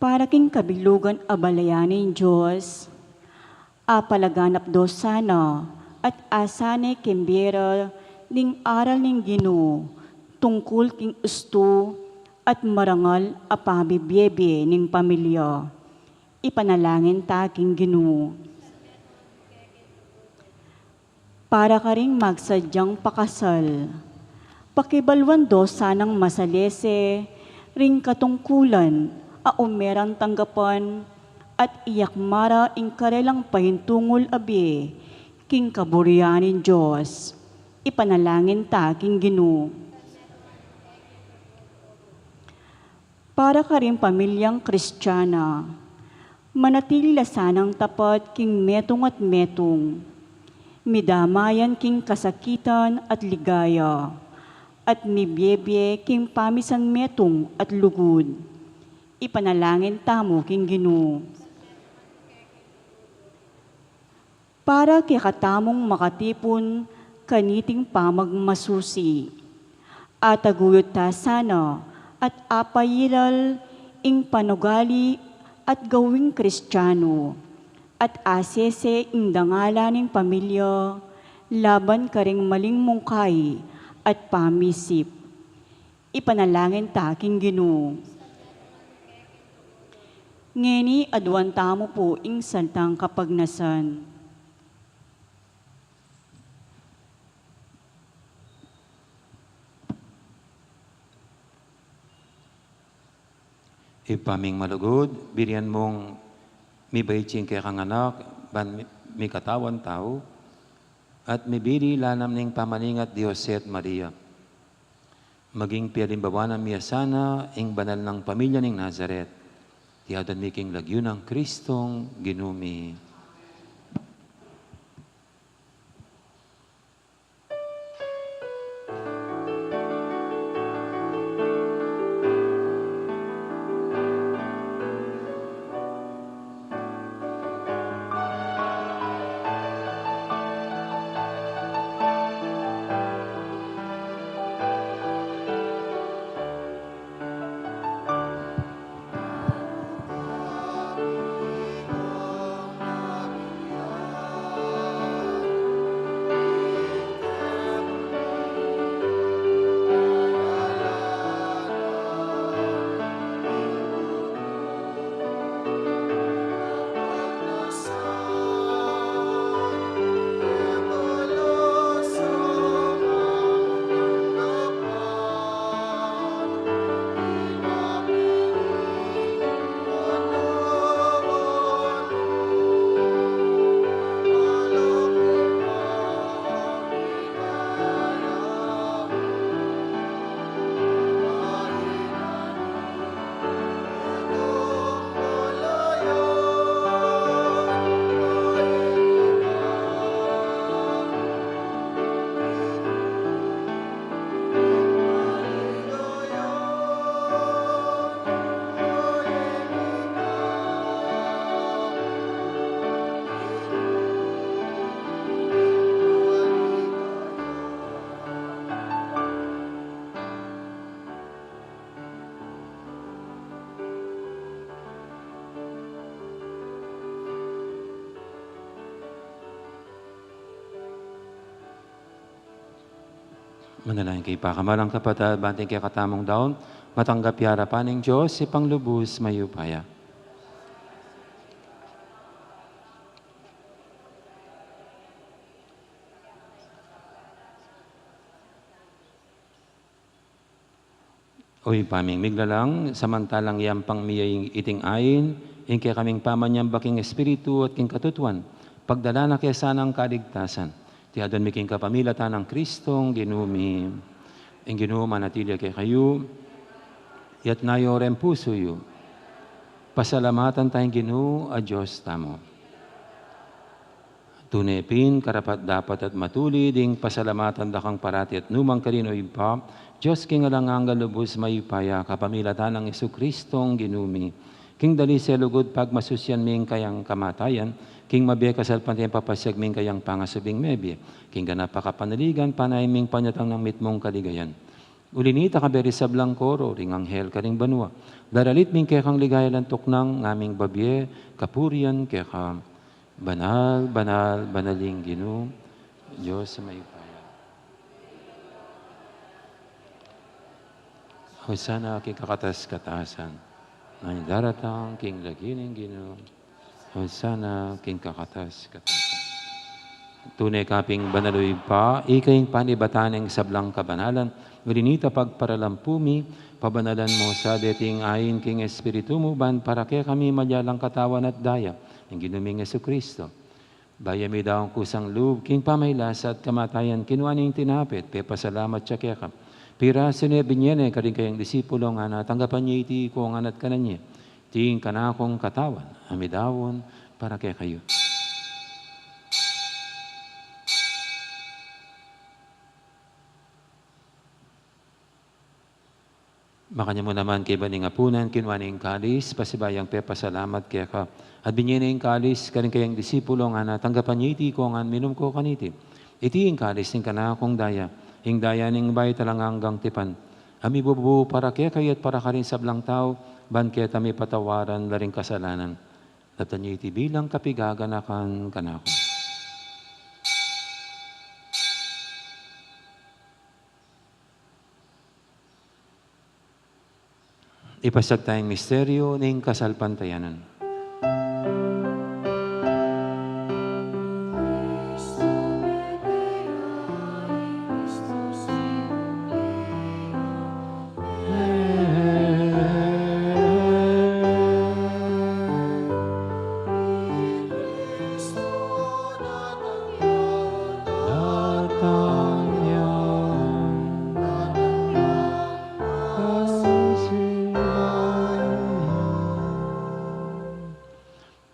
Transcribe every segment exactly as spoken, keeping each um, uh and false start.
Para king kabilugan a balayan ning Dios, apalaganap do sana at asane king bie ra ning aral ning Ginu tungkul king ustu at marangal a pamibiebie ning pamilya. Ipanalangin ta king Ginu. Para karing magsadyang pakasal, pakibaluan do sanang masalese ring katungkulan a umerang tanggapan at iyakmara ing karelang paintungul a bie king kaburian ning Dios. Ipanalangin ta king Ginu. Para karing pamilyang Kristiana, manatili la sanang tapat king metung at metung, midamayan king kasakitan at ligaya, at mibiebie king pamisan metung at lugud. Ipanalangin tamu king Ginu. Para kekatamung makatipun kaniting pamagmasusi, ataguyod ta sana at apailal ing panugali at gawing Kristiano, at asese ing dangalan ning pamilya laban karing maling mungkay at pamisip. Ipanalangin ta king Ginu. Ngeni aduan tamu pu ing saltang kapagnasan. Ibpa ming malugud, birian mung mibait ing kekang anak, ban mi-, mikatawan tau, at mibili la naman ning pamaningat Dios at Maria. Maging pialimbawa na mi sana ing banal nang pamilya ning Nazaret. Iti aduan mi king lagyu nang Kristong Ginu mi. Manalangin kayu pakamalan kung kapatad, ban king kekatamung daun, matanggap ya arapan ning Dios, Ibpang lubus mayupaya. O Ibpa ming miglalang, samantalang yampang mi ya iting ain, ing kekaming pamanyamba king Espiritu at king katutuan, pagdala na ke sanang kaligtasan. Iti aduan mi king kapamilatan nang Kristong Ginu mi. Ing Ginu manatili ya kekayu, iyatas yu ring pusu yu. Pasalamatan taya ing Ginu a Dios tamu. Tune pin karapat-dapat at matulid ing pasalamatan da kang parati at nukarin man, O Ibpa, Dios king alang angga, lubus mayupaya, kapamilatan nang Jesucristong Ginu mi. King dalise lugud pagmasusian mi ing kayang kamatayan, king mabie kasalpantayanan papasiag mi ing kayang pangasubling mebie, king ganap a kapanaligan panayan ming panyatang nang mitmung kaligayan. Uli nita, kaberi sablang koro ring anghel karing banua, daralit mi ing kekang ligaya, lantuk nang ngaming babie kapurian keka. Banal, banal, banal ing Ginu, Dios a mayupaya. Hosana king kakatas-katasan. Nang daratang king lagyu ning Ginu. Hosana king kakatas-katasan. Tune ka pin banal, o Ibpa, ika ing panibatan ning sablang kabanalan. Uli nita, pagparalampu mi, pabanalan mu sa deting ain king Espiritu mu, ban para kekami maging katawan at daya ning Ginu ming Jesucristo. Bayu mi daun kusang lub king pamagkasakit at kamatayan, kinua ne ing tinape, pepasalamat ya keka, pirasu ne, binie ne karing kayang disipulo, ngana, tanggapan ye iti ikong ngan at kanan ye. Iti ing kanakung katawan, a midaun para kekayu. Makanyan mu naman kaybat ning apunan, kinua ne ing kalis, pasibayu yang pepasalamat keka, at binie ne ing kalis karing kayang disipulo, ngana, tanggapan ye iti ikong ngan, minum ko kaniti. Iti ing kalis ning kanakung daya, ing daya ning bayu at alang anggang tipan, a mibubu para kekayu at para karing sablang tau, ban keta mipatawaran la ring kasalanan. Daptan ye iti bilang kapaganakan kanaku. Ipasiag taya ing misteryu ning kasalpantayanan.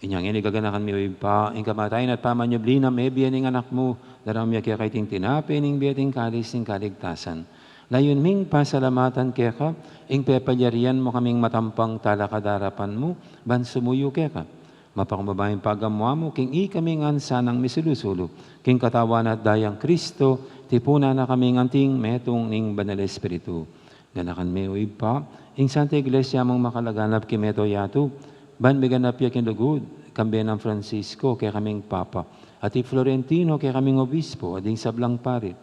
Inya ngeni gaganakan mi, o Ibpa, ing kamatayan at pamanyubli nang mebie ning Anak mu, darame mi keka iting tinape ning bie at ing kalis ning kaligtasan. Layun ming pasalamatan keka ing pepalyarian mu kaming matampang talakad king arapan mu, ban sumuyu keka. Mapakumbaba ing pagamu-amu king ikami ngan sanang misulu-sulu king katawan at dayang Kristo, tipunan na kaming anting metung ning Banal Espiritu. Ganakan me, o Ibpa, ing Santa Iglesia mung makalaganap king mabilug a yatu, ban miganap ya king lugud, kambe nang Francisco, kekaming Papa, at i Florentino, kekaming Obispo, at ding sablang pari.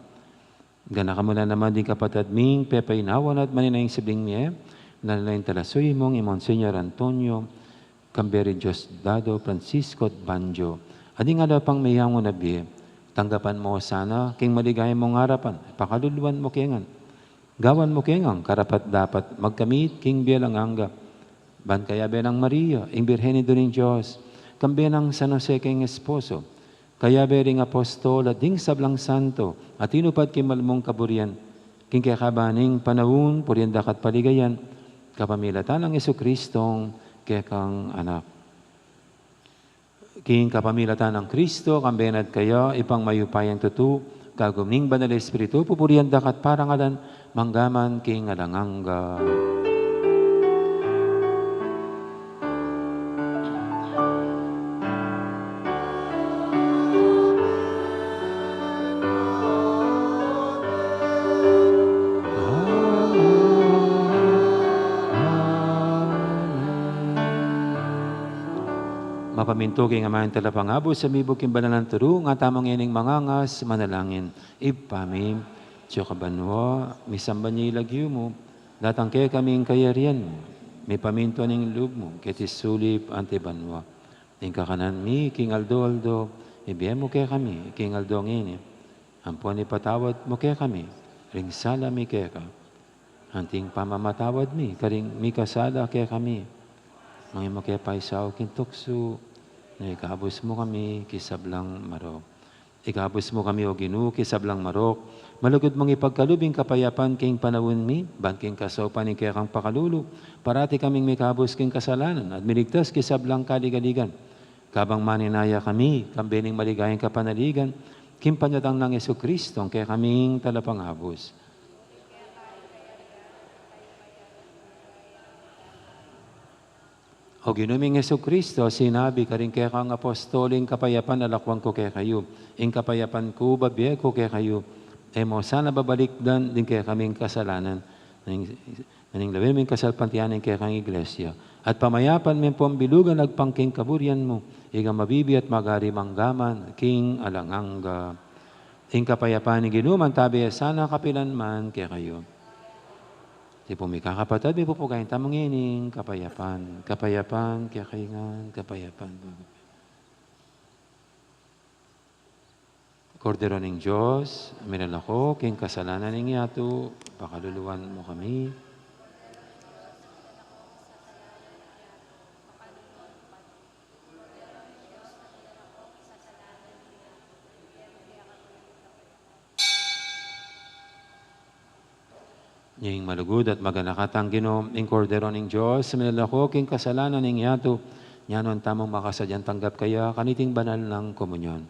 Ganakan mu la naman ding kapatad ming pepainawa na at manenaya king sibling mie, lalo na ing talasuyu mung i Monsignor Antonio, kambe ri Diosdado, Francisco at Banjo, at ding ala pang meyangu na bie. Tanggapan mu la sana king maligaya mung arapan, pakaluluan mu ke ngan. Gawan mu ke ngan karapat-dapat magkamit king bie alang angga. Ban kayabe nang Maria, ing Birhen Indu ning Dios, kambe nang San Jose king esposo, kayabe ring apostol at ding sablang santo a tinupad king mal mung kaburian, king kekaban ning panaun purian da ka at paligayan, kapamilatan nang Jesucristong kekang Anak. King kapamilatan nang Kristo, kambe na at kaya, Ibpang mayupayang tutu, kagum ning Banal Espiritu, pupurian da ka at parangalan, mangga man king alang angga. Mapamintu king Ama ing Talapangabus, a mibug king banal a turu, ing tamu ngening mangangas, manalangin. Ibpa mi, atsu ka banua, misamban ya ing lagyu mu, datang kekami ing kayarian mu, mipamintuan ing lub mu, keti sulip anti banua. Ing kakanan mi king aldo-aldo, ibie mu kekami king aldo ngeni. Ampon ipatawad mu kekami ring sala mi keka, anti ing pamamatawad mi karing mikasala kekami. Manga e mu ke paisaul king tuksu, nune ikabus mu kami king sablang marok. Ikabus mu kami, O Ginu, king sablang marok. Malugud mung ipagkalub ing kapayapan king panaun mi, ban king kasaupan ning kekang pakalulu, parati kaming mikabus king kasalanan at miligtas king sablang kaligaligan. Kabang manenaya kami, kambe ning maligayang kapanaligan, king panyatang nang Jesucristo, ing kekaming Talapangabus. O Ginu ming Jesucristo, sinabi karing kekang apostol, ing kapayapan lakwan ku kekayu, ing kapayapan ku bibie ku kekayu. E mo sana babalikdan ding kekaming kasalanan, nung, nung lawen mu ing kasalpantayanan ning kekang Iglesia. At pamayapan me pong bilugan agpang king kaburian mu, ika mabibie at magari mangga man king alang angga. Ing kapayapan ning Ginu mantabe ya sana kapilan man kekayu. Di pu, mikakapatad, mipupugayan tamu ngening kapayapan. Kapayapan kekayu ngan, kapayapan. Kordero ning Dios, milalako king kasalanan ning yatu, pakaluluan mu kami. Ing malugud at maganakang Ginu, ing Kordero ning Dios, milalako king kasalanan ning yatu, nyanan tamung makasadyang tanggap kaya kaniting banal nang komunyon.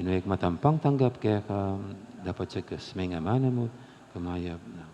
Ginu, ikmat ampong tanggap keka, dapat sa kas ming amana mu, kumayap na.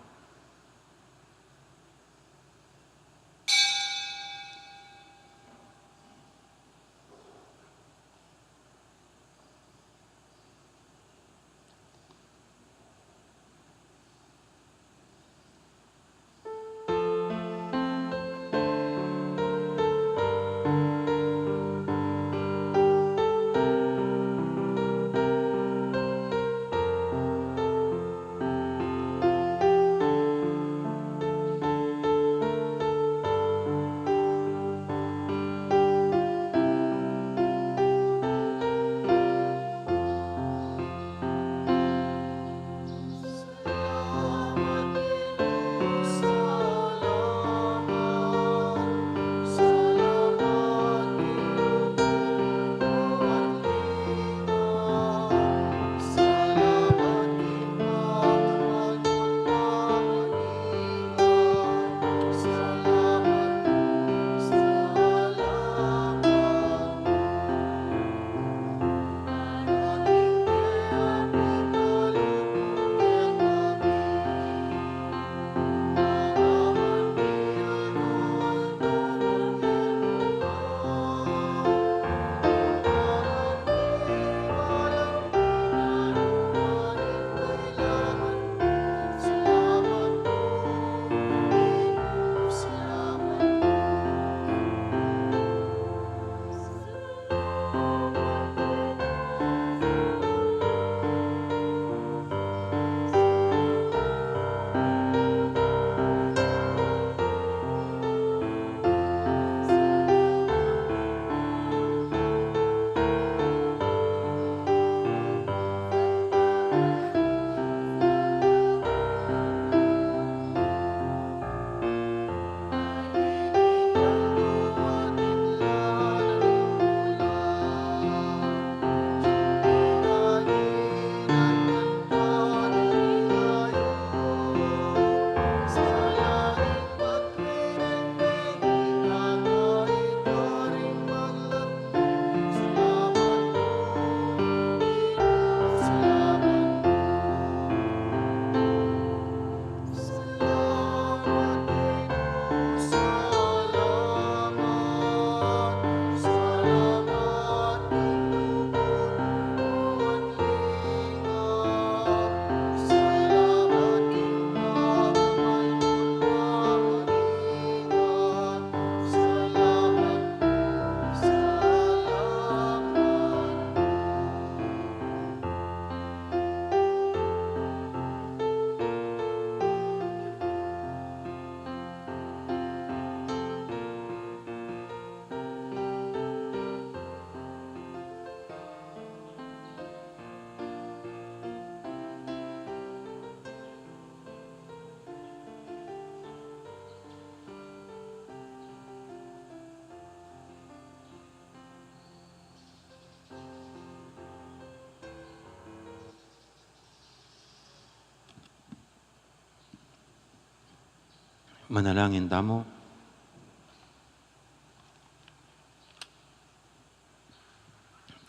Manalangin tamu.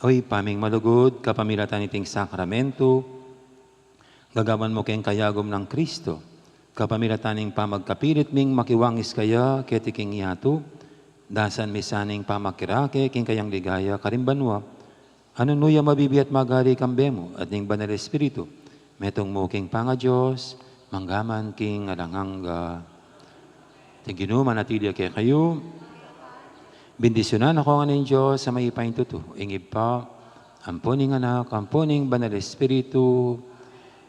O Ibpa ming malugud, kapamilatan niting sakramentu, gagawan mu keng kayagum nang Kristo, kapamilatan ning pamagkapilit ming makiwangis kaya keti king yatu, dasan mi sa ning pamakirake king kayang ligaya karing banua, a nung nu ya mabibie at magari kambe mu at ning Banal Espiritu, Metung mu king pangaDios, mangga man king alang angga. Ing Ginu manatili ya kekayu. Bendisyunan na kayu ngan ning Dios a mayupaya king tutu, ing Ibpa, ampo ning Anak, ampo ning Banal Espiritu.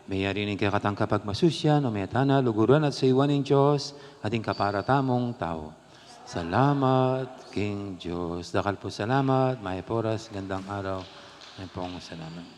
Meyari ning kekatang kapagmasusian, o meta na, luguran at sayuan ning Dios, at ing kapara tamung tau. Salamat king Dios. Dakal pung salamat, mayap a oras, gandang araw, mayap pung salamat.